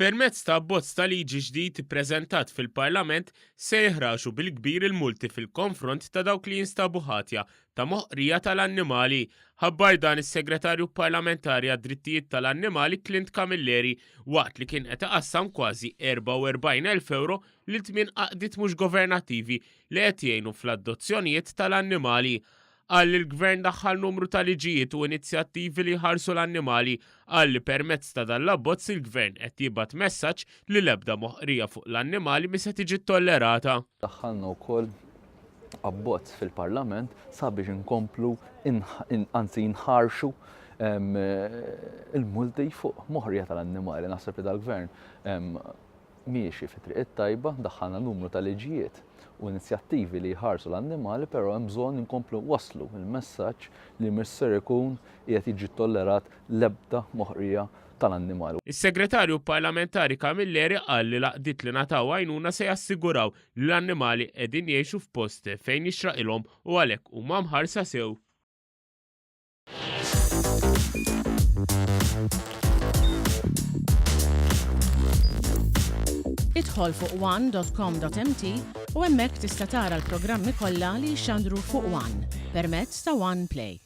Permezz ta' abbozz ta' liġi ġdid ippreżentat fil-Parlament se jiħraxu bil-kbir il-multi fil-konfront ta' dawk li jinstabu ħatja ta' moħqrija tal-annimali. Ħabbar dan is-Segretarju Parlamentari għad-Drittijiet tal-Annimali Clint Camilleri waqt li kien qed iqassam kważi 44,000 ewro lil tmien għaqdiet mhux governattivi li qed jgħinu fl-adozzjonijiet tal-annimali. Qal li l-Gvern daħħal numru ta' liġijiet u inizjattivi li jħarsu l-annimali. Qal li permezz ta' dan l-abbozz il-Gvern qed jibgħat messaġġ li l-ebda moħqrija fuq l-annimali mhi se tiġi ttollerata. Daħħalna wkoll abbozz fil-Parlament sabiex inkomplu anzi nħarxu il-multi fuq moħqrija tal-annimali. Naħseb li dal-Gvern miexi fit-triq it-tajba, daħħalna numru ta' liġijiet u inizjattivi li jħarsu l-annimali, però hemm bżonn inkomplu nwasslu l-messaġġ li mhux ser ikun qiegħed jiġi ttollerat l-ebda moħqrija tal-annimali. Is-Segretarju Parlamentari Camilleri qal li l-għaqdiet li ngħataw għajnuna se jassiguraw li l-annimali qegħdin jgħixu f'post fejn jixraqilhom u għalhekk huma mħarsa sew. Idħol fuq one.com.mt u hemmhekk tista' tara l-programmi kollha li jixxandru fuq One permezz ta' One Play.